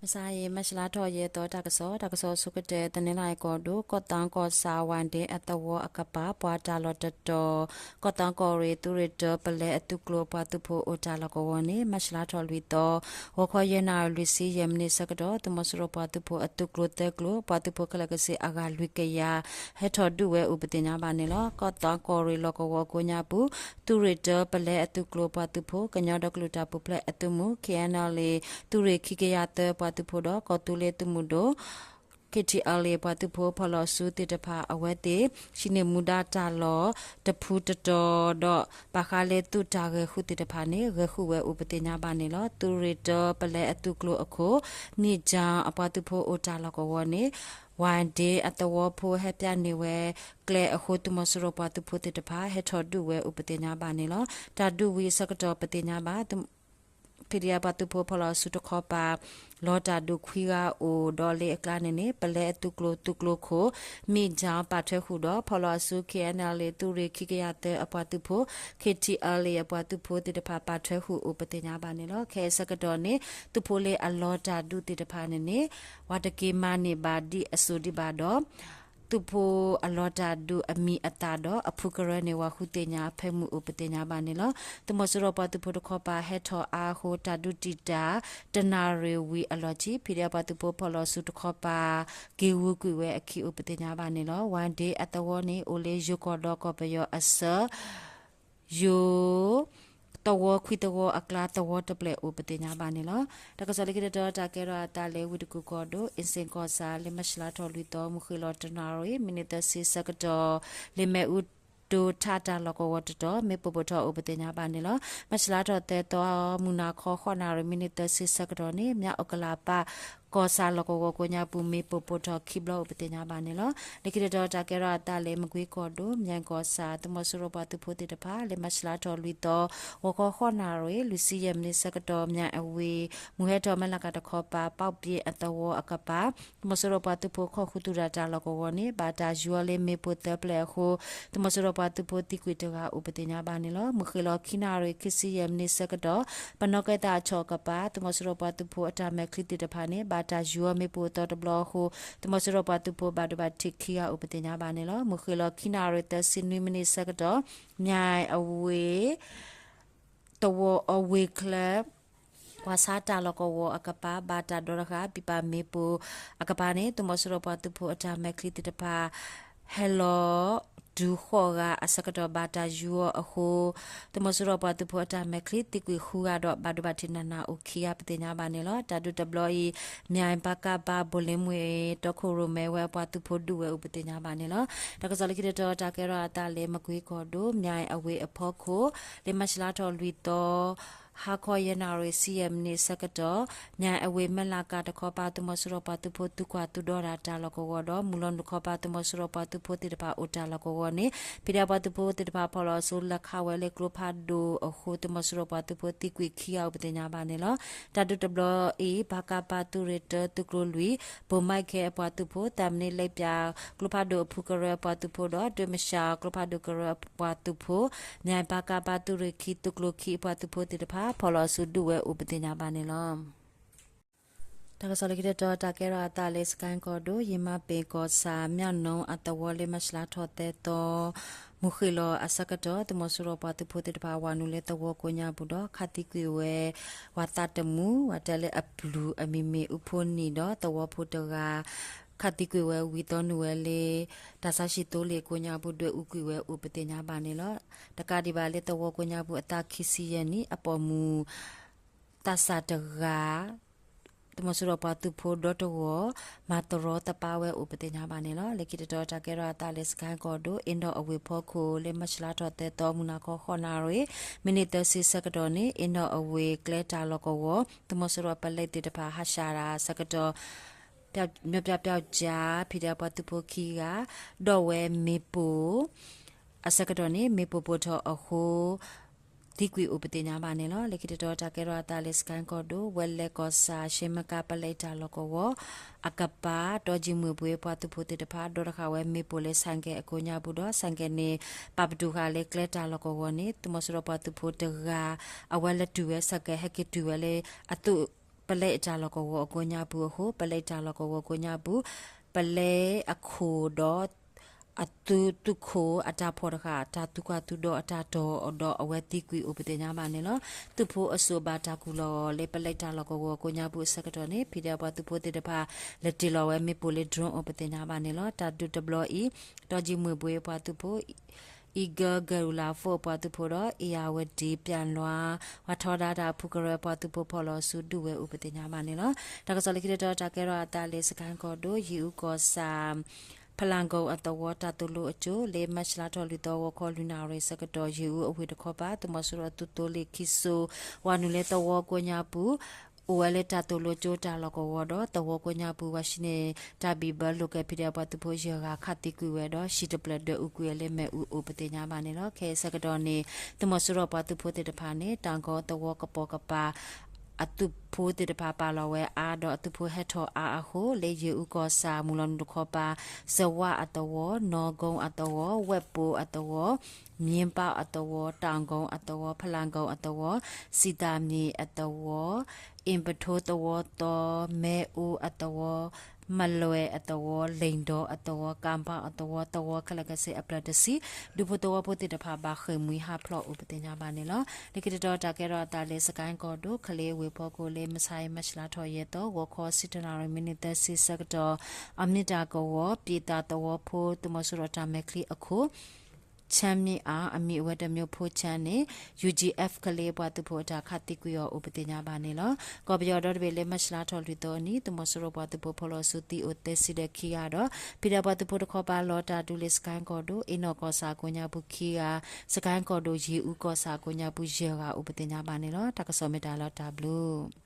မဆါအံၤ မၢ်ၡလါထီၣ်ယဲၢ်သီ တၢ်ကစီၣ်, တၢ်ကစီၣ်ဆိကတၢၢ် တနီသရံၣ်ကီၢ်ဒိၣ် ကီၢ်သီကီၢ်ဆၣ် ဝၤဒ့အသဝီအကပၤ ပှၤတၢ်လီၢ်တတီၤ, ကီၢ်သီကီၢ်ရ့ၣ် သုးရ့ၣ်တၢပလဲအသုးကျိၤအပှၤသုးဖိအိၣ်တၢ်လီၢ်ကဝီၤန့ၣ် မၢ်ၡလါထီၣ်လွံၢ်သီ ဂီၤခီယဲၢ်နၣ်ရံၣ်လွံၢ်ဆံယဲၢ်မံးနံးဆၢကတီၢ် သုးမီၤစိရိၤပှၤသုးဖိအသုးကျိၤသၢကျိၤ ပှၤသုးဖိခဲလၢာ်ကစ့ၢ်အဂၤလွံၢ်ကယၤ ဟဲထီၣ်ဒုးဝဲအိၣ်ပသ့ၣ်ညါဘၣ်န့ၣ်လီၤ. ကီၢ်သီကီၢ်ရ့ၣ်လီၢ်ကဝီၤကိးညါပူၤ သုးရ့ၣ်တၢပလဲအသုးကျိၤပှၤသုးဖိ ကညီဒီကလုာ်တၢ်ပူၤဖျဲးအသုးမုၢ် ခ့ၣ်အဲၣ်အဲၣ်လ်အ့ၣ် သုးရ့ၣ်ခံကယၤသၢပှၤသုးဖိဒီး ကီၢ်သူလ့ၤသုးမုၢ်ဒိၣ် ခ့ၣ်ထံၣ်အဲၣ်လ်အ့ၣ် ပှၤသုးဖိဖီၣ်လီၤအစုသ့ၣ်တဖၣ် အဝဲသ့ၣ် ဟံးန့ၢ်မူဒါတၢ်လီၢ်တဖုတတီၤဒီး ဘၣ်ဃးလၢသုးတၢ်ဂဲၤဃုသ့ၣ်တဖၣ်န့ၣ် ဂဲၤဃုဝဲအိၣ်ပသ့ၣ်ညါဘၣ်န့ၣ်လီၤ. သုးရ့ၣ်တၢပလဲအသုးကျိၤအခိၣ် မ့ၢ်ကၠၣ်အပှၤသုးဖိအိၣ်တၢ်လီၢ်ကဝီၤန့ၣ် ဝၤဒ့အသဝီဖိဟဲပၠးန့ၢ်ဝဲကျဲအဃိ သုးမီၤစိရိၤပှၤသုးဖိသ့ၣ်တဖၣ် ဟဲထီၣ်ဒုးဝဲအိၣ်ပသ့ၣ်ညါဘၣ်န့ၣ်လီၤ. တၢ်ဒုးဝံၤအဆၢကတီၢ်ပသ့ၣ်ညါဘၣ် ဖံးဒံးအပှၤသုးဖိဖီၣ်လီၤအစုတခီပၤ လီၤတၢ်ဒုးခွံဂၤအိၣ်ဒီးလၢအကျါန့ၣ်န့ၣ် ပလဲအသုးကျိၤသုးကျိၤခိၣ် မ့ၢ်ကၠၣ်ပာ်ထွဲဃုာ်ဒီး ဖီၣ်လီၤအစု ခ့ၣ်အဲၣ်အဲၣ်လ်အ့ၣ် သုးရ့ၣ်ခံကယၤသၢအပှၤသုးဖိ ခ့ၣ်ထံၣ်အဲၣ်လ်အ့ၣ် အပှၤသုးဖိသ့ၣ်တဖၣ်ပာ်ထွဲဃုာ်အိၣ်ပသ့ၣ်ညါဘၣ်န့ၣ်လီၤ. ခဲအံၤဆၢကတီၢ်န့ၣ် သုးဖိလၢအလီၤတၢ်ဒုးသ့ၣ်တဖၣ်န့ၣ်န့ၣ် ဝၤတက့ၤမၤန့ၢ်ဘၣ်ဒ်အစိၤဒံးဘၣ်ဒီး သုးဖိအလီၤတၢ်ဒုးအမံၤအသၣ်ဒီး အဖုကရၢန့ၣ် ဝၤဃုသ့ၣ်ညါအဖၢမုၢ်အိၣ်ပသ့ၣ်ညါဘၣ်န့ၣ်လီၤ. သုးမီၤစိရိၤပှၤသုးဖိတခီပၤဟဲထီၣ်အါအဃိ တၢ်ဒုးတံာ်တာ် တနၣ်ရံၣ်ဝံၤအလီၢ်ခံ ဖံးဒံးအပှၤသုးဖိဖီၣ်လီၤအစုတခီပၤ က့ၤဂုာ်ကွံာ်ဝဲအခံအိၣ်ပသ့ၣ်ညါဘၣ်န့ၣ်လီၤ. ဝၤဒ့အသဝီန့ၣ် အိၣ်လၢယိၤကီၢ်ဒီးကီၢ်ပယီၤအစၢၤ ယိၤ သဝီခွံသဝီအကျါသဝီတဖျၢၣ်အိၣ်ပသ့ၣ်ညါဘၣ်န့ၣ်လီၤ. တၢ်ကစီၣ်လၢခံတတီၤ တၢ်ကဲထီၣ်အသးလၢဝ့ၢ်တကူၣ်ကီၢ်ဒိၣ် အ့စ့ၣ်ကီၢ်ဆၣ် လၢမၢ်ၡလါထီၣ်လွံၢ်သီ မုၢ်ဃ့ၢ်လီၤတနၣ်ရံၣ် မံးနံးသၢဆံဆၢကတီၢ် လၢမ့ၣ်အူတိၤထးတၢ်လီၢ်ကဝီၤတတီၤ မ့ၣ်ပိၢ်ပိၢ်ထီၣ်အိၣ်ပသ့ၣ်ညါဘၣ်န့ၣ်လီၤ. မၢ်ၡလါထီၣ်သၢသီ မုၢ်နၤခီဃိးနၣ်ရံၣ် မံးနံးသၢဆံဆၢကတီၢ်န့ၣ် မၠၣ်အူကလးပၣ် ကီၢ်ဆၣ်လီၢ်ကဝီၤကိးညါပူၤ မ့ၣ်ပိၢ်ပိၢ်ထီၣ်ခံဘျီအိၣ်ပသ့ၣ်ညါဘၣ်န့ၣ်လီၤ. လၢခံတတီၤ တၢ်ကဲထီၣ်အသးလၢမကွ့ကီၢ်ဒိၣ် မၠဲၣ်ကီၢ်ဆၣ် သုးမီၤစိရိၤပှၤသုးဖိသ့ၣ်တဖၣ် လၢမၢ်ၡလါထီၣ်လွံၢ်သီ ဂီၤခီဃိးနၣ်ရံၣ် လွံၢ်ဆံယဲၢ်မံးနံးဆၢကတီၢ် မၠၣ်အဝ့ၢ် မုၢ်ဟဲထီၣ်မဲၢ်လးကၤတခီပၤ ပီၣ်ပ့အသဝီအကပၤ သုးမီၤစိရိၤပှၤသုးဖိခိၣ်ဃုသူၣ်တၢ်တၢ်လီၢ်ကဝီၤန့ၣ် ဘၣ်တၢ်ယူၤအီၤလၢမ့ၣ်ပိၢ်သၢဖျၢၣ်အဃိ သုးမီၤစိရိၤပှၤသုးဖိသံကွံာ်တဂၤအိၣ်ပသ့ၣ်ညါဘၣ်န့ၣ်လီၤ. မုၢ်ဃ့ၢ်လီၤခံနၣ်ရံၣ် ခံဆံယဲၢ်မံးနံးဆၢကတီၢ် ပနီၣ်ကဲသးအဆီၣ်အကပၤ သုးမီၤစိရိၤပှၤသုးဖိအတၢ်မဲာ်ချံသ့ၣ်တဖၣ်န့ၣ် ဘၣ်တၢ်ယူၤအီၤမ့ၣ်ပိၢ်အသီတဘျီအဃိ သုးမီၤစိရိၤပှၤသုးဖိဘၣ်ဒိဘၣ်ထံးခံဂၤအိၣ်ပသ့ၣ်ညါဘၣ်န့ၣ်လီၤ. မုၢ်ဃ့ၢ်လီၤခံနၣ်ရံၣ် သၢဆံနွံမံးနံးဆၢကတီၢ် မၠၣ်အဝ့ၢ် သဝီအဝ့ၢ်ချၢ ပှၤဆါတၢ်လီၢ်ကဝီၤအကပၤ ဘၣ်တၢ်ဒိးတဃာ် ပံပာ်မ့ၣ်ပိၢ်အကပၤန့ၣ် သုးမီၤစိရိၤပှၤသုးဖိအတၢ်မဲာ်ချံသ့ၣ်တဖၣ် ဟဲလီၤတုၤဃိးဂၤအဆၢကတီၢ် ဘၣ်တၢ်ယူၤအီၤအဃိ သုးမီၤစိရိၤပှၤသုးဖိအတၢ်မဲာ်ချံသံကွံာ်ဃုဂၤဒီး ဘၣ်ဒိဘၣ်ထံးနးနးအိၣ်ခံဂၤပသ့ၣ်ညါဘၣ်န့ၣ်လီၤ. တၢ်ဒုးတဘျီအံၤ မၠၣ်ပကဖ ဘိၣ်လ့မှ့ၣ် တီခိၣ်ရိၣ်မဲဝဲအပှၤသုးဖိဒုးဝဲအိၣ်ပသ့ၣ်ညါဘၣ်န့ၣ်လီၤ. တၢ်ကစီၣ်လၢခံတတီၤ တၢ်ကဲထီၣ်အသးလၢမကွ့ကီၢ်ဒိၣ် မၠၣ်အဝ့ၢ်အဖီခိၣ် လၢမၢ်ၡလါထီၣ်လွံၢ်သီ ဟါခီယဲၢ်နၣ်ရံၣ်ဆံယဲၢ်မံးနံးဆၢကတီၢ် မၠၣ်အဝ့ၢ်မဲၢ်လးကၤတခီပၤ သုးမီၤစိရိၤပှၤသုးဖိသုးကွၢ်သုးဒီတၢ်တၢ်လီၢ်ကဝီၤဒီး မုၢ်လီၤနုာ်ခီပၤသုးမီၤစိရိၤပှၤသုးဖိသ့ၣ်တဖၣ်အိၣ်တၢ်လီၢ်ကဝီၤန့ၣ် ဖံးဒံးအပှၤသုးဖိသ့ၣ်တဖၣ်ဖီၣ်လီၤအစု လဲၤခးဝဲလၢကျိဖးဒိၣ်အဃိ သုးမီၤစိရိၤပှၤသုးဖိသံကွံာ်ခံဂၤအိၣ်ပသ့ၣ်ညါဘၣ်န့ၣ်လီၤ. တၢ်ဒုးတဘျီအံၤ ပကဖ သုးရ့ၣ်တၢသုးကျိၤလွံၢ် ဘိၣ်မၢ်ခဲအပှၤသုးဖိ သၢမံးနံးလၢပၠး ကျိဖးဒိၣ်အဖုကရၢအပှၤသုးဖိဒီး ဒွဲၣ်မၡၢ်ကျိဖးဒိၣ်ကရၢအပှၤသုးဖိ မၠၣ်ပကဖ သုးရ့ၣ်ခံသုးကျိၤခံအပှၤသုးဖိသ့ၣ်တဖၣ် ဖီၣ်လီၤအစုဒုးဝဲအိၣ်ပသ့ၣ်ညါဘၣ်န့ၣ်လီၤ. တၢ်ကစီၣ်လၢခံတတီၤ တၢ်ကဲထီၣ်အသးလၢစကဲၣ်ကီၢ်ဒိၣ် ယမၤပ့ၢ်ကီၢ်ဆၣ် မၠၣ်နိအသဝီလၢမၢ်ၡလါထီၣ်သၢသီ မုၢ်ဃ့ၢ်လီၤအဆၢကတီၢ် သုးမီၤစိရိၤပှၤသုးဖိသ့ၣ်တဖၣ် ဝၤနုာ်လၢသဝီကိးညါပူၤဒီး ခးသံကွံာ်ဝဲ ဝၤသးတမုာ် ဝၤတဲလၢအပျုၤအမံၤမ့ၢ်အူဖိနံၣ်ဒီး သဝီဖိတဂၤ ခးသံကွံာ်ဝဲဝံၤသီနုာ်ဝဲလၢ တၢ်ဆါဟံၣ်သိလ့ၣ်ကိးညါပူၤ ဒွဲၣ်အူကွံာ်ဝဲအိၣ်ပသ့ၣ်ညါဘၣ်န့ၣ်လီၤ. တကးဒံးဘၣ်လၢသဝီကိးညါပူၤ အသးခံဆံယဲၢ်နံၣ် အပိာ်မုၣ် သးစၢ်တဂၤ သုးမီၤစိရိၤပှၤသုးဖိဒီတဂၤ မၤသရီသပၢဝဲအိၣ်ပသ့ၣ်ညါဘၣ်န့ၣ်လီၤ. လၢခံတတီၤ တၢ်ကဲထီၣ်အသးလၢစကဲၣ်ကီၢ်ဒိၣ် အ့ၣ်နီၣ်အဝ့ၢ်ဖီခိၣ် လၢမၢ်ၡလါထီၣ်သၢသီ မုၢ်နၤခီဃိးနၣ်ရံၣ် မံးနံးသၢဆံဆၢကတီၢ်န့ၣ် အ့ၣ်နီၣ်အဝ့ၢ်ကျဲတၢ်လီၢ်ကဝီၤ သုးမီၤစိရိၤပလဲသ့ၣ်တဖၣ် ဟးဆှၣ်တၢ်ဆၢကတီၢ် မျိုးပြပြောက်ကျား ဖံးဒံးအပှၤသုးဖိခံဂၤ ဒီးဝဲမ့ၣ်ပိၢ် အဆၢကတီၢ်န့ၣ် မ့ၣ်ပိၢ်ပိၢ်ထီၣ်အဃိ သံကွံာ်အိၣ်ပသ့ၣ်ညါဘၣ်န့ၣ်လီၤ. လၢခံတတီၤ တၢ်ကဲထီၣ်အသးလၢစကဲၣ်ကီၢ်ဒိၣ် ဝဲလဲၣ်ကီၢ်ဆၣ် ရှ့မကၤပလဲတၢ်လီၢ်ကဝီၤ အကပၤ တီၢ်ကံၢ်မုၢ်ပှ့ၤပှၤသုးဖိသ့ၣ်တဖၣ် ဒီတဃာ်ဝဲမ့ၣ်ပိၢ်လၢဆၣ်ကဲၣ်အကိးညါပူၤဒီး ဆၣ်ကဲၣ်န့ၣ် ပာ်ပတုာ်ဃာ်လၢကျဲတၢ်လီၢ်ကဝီၤန့ၣ် သုးမီၤစိရိၤပှၤသုးဖိတဂၤ အဝဲလဲၤတုၤဝဲဆၣ်ကဲၣ် ဟဲက့ၤတုၤဝဲလၢအသုး ပလဲအတၢ်လီၢ်ကဝီၤအကိးညါပူၤအဃိ ပလဲအတၢ်လီၢ်ကဝီၤကိးညါပူၤ ပလဲအခိၣ်ဒီး အသုးသုးခိၣ်အတၢ်ဖီၣ်တဃာ် တၢ်သူၣ်ကၢ်သူၣ်ဒီးအတၢ်တီၤဒီးအဝဲသံကွံာ်အိၣ်ပသ့ၣ်ညါဘၣ်န့ၣ်လီၤ. သုးဖိအစိၣ်ဘၣ်တၢ်ကူၣ်လီၤလၢပလဲတၢ်လီၢ်ကဝီၤကိးညါပူၤအဆၢကတီၢ်န့ၣ် ဖံးဒဲးပှၤသုးဖိသ့ၣ်တဖၣ် လဲၤတ့ၢ်လီၤဝဲမ့ၣ်ပိၢ်လၢ drone အိၣ်ပသ့ၣ်ညါဘၣ်န့ၣ်လီၤ. တၢ်ဒုးတဘျီအံၤ တီၣ်ကၠံမုၢ်ဘှ့အပှၤသုးဖိ Eagle Guerrilla Force အပှၤသုးဖိဒီး ဧရာဝတီ ပျံလွါ ပှၤထီဒါတၢ်အဖုကရၢပှၤသုးဖိဖီၣ်လီၤဆူဒုးဝဲအိၣ်ပသ့ၣ်ညါဘၣ်န့ၣ်လီၤ. တၢ်ကစီၣ်လၢခံတတီၤ တၢ်ကဲထီၣ်အသးလၢ စကဲၣ်ကီၢ်ဒိၣ် ယ့ၣ်အူကီၢ်ဆၣ် ဖလၣ်ကိၣ်အသဝီ တၢ်သိၣ်လိအကၠိ လၢမၢ်ၡးလါထီၣ်လွံၢ်သီ ဂီၤခီလွံၢ်နၣ်ရံၣ်ဆၢကတီၢ် ယ့ၣ်အူအဝ့ၢ်တခီပၤ သုးမီၤစိရိၤအသုးသိလ့ၣ်ခံစိ ဝၤနုာ်လၢသဝီကိးညါပူၤ အိၣ်ဝဲလၢတၢ်သိၣ်လိကၠိတၢ်လီၢ်ကဝီၤဒီး သဝီကိးညါပူၤ ပှၤဟံးန့ၢ်တၢ်ဘံၣ်ဘၢလိာ်ကဲ ဖံးဒဲးပှၤသုးဖိယဲၢ်ဂၤခးသံကွံာ်ဝဲဒီး ဟံၣ်တဖျၢၣ်ဒွဲၣ်အူကွံာ်ဝဲလၢမ့ၣ်အူအိၣ်ပသ့ၣ်ညါဘၣ်န့ၣ်လီၤ. ခဲအံၤဆၢကတီၢ်န့ၣ် သုးမီၤစိရိၤပှၤသုးဖိသ့ၣ်တဖၣ်န့ၣ် တၢ်ကီသဝီကပိာ်ကပၤ အသုးဖိသ့ၣ်တဖၣ်ပာ်လီၤဝဲအါဒီးအသုးဖိဟဲထီၣ်အါအဃိ လၢယ့ၣ်အူကီၢ်ဆၣ် မုၢ်လီၤနုာ်တခီပၤ စဝါအသဝီ နီၢ်ကိအသဝီ ဝဲၢ်ပိၢ်အသဝီ မၠ့ပၣ်အသဝီ တၢ်ကိအသဝီ ဖလၣ်ကိၣ်အသဝီ စံးသးမံၤအသဝီ အ့ၣ်ပထိသဝီသီ မဲအိအသဝီ မလွဲၢ်အသဝီ လ့ၣ်ဒီအသဝီ ကၣ်ဘၣ်အသဝီ သဝီခဲလၢာ်ခဲဆ့အဖျၢၣ်တဆံ ဒူဖိသဝီဖိသ့ၣ်တဖၣ် ဘၣ်ဃ့ၢ်မှံဟးဖျိးအိၣ်ပသ့ၣ်ညါဘၣ်န့ၣ်လီၤ. လၢခံတတီၤ တၢ်ကဲထီၣ်အသးလၢ စကဲၣ်ကီၢ်ဒိၣ် ကလ့အဝ့ၢ်ဖီခိၣ်လၢ မဆါအံၤ မၢ်ၡးလါထီၣ်ယဲၢ်သီ ဂီၤခီ ဆံတၢနၣ်ရံၣ် မံးနံးသၢဆံဆၢကတီၢ် အမ့ၢ်တၢ်ကဝီၤ ပံးသးသဝီဖိ သုးမီၤစိရိၤတၢ်မဲာ်ချံအခိၣ် ချမ်းမြေ့အောင် အမံၤအဝဲတမံၤဖိ ချမ်း န့ၣ် ယူၣ်ကၠံအ့ၣ် ကလ့ပှၤသုးဖိအတၢ်ခးသံကွံာ်အီၤအိၣ်ပသ့ၣ်ညါဘၣ်န့ၣ်လီၤ. ကီၢ်ပယီၤဒီတဘ့ၣ်လၢ မၢ်ၡးလါထီၣ်လွံၢ်သီအနံၤ သုးမီၤစိရိၤပှၤသုးဖိဖီၣ်လီၤဆူသံအိၣ်သၢဆံဒီးခံဂၤဒီး ဖံးဒဲးပှၤသုးဖိတခီပၤလီၤတၢ်ဒုးလၢ စကဲၣ်ကီၢ်ဒိၣ် အ့ၣ်နီၣ်ကီၢ်ဆၣ်အကိးညါပူၤခံဂၤ စကဲၣ်ကီၢ်ဒိၣ် ယ့ၣ်အူကီၢ်ဆၣ်အကိးညါပူၤယဲၢ်ဂၤအိၣ်ပသ့ၣ်ညါဘၣ်န့ၣ်လီၤ. တၢ်ကစီၣ်မ့ၢ်တၢ်လီၤတၢ်ဘျုး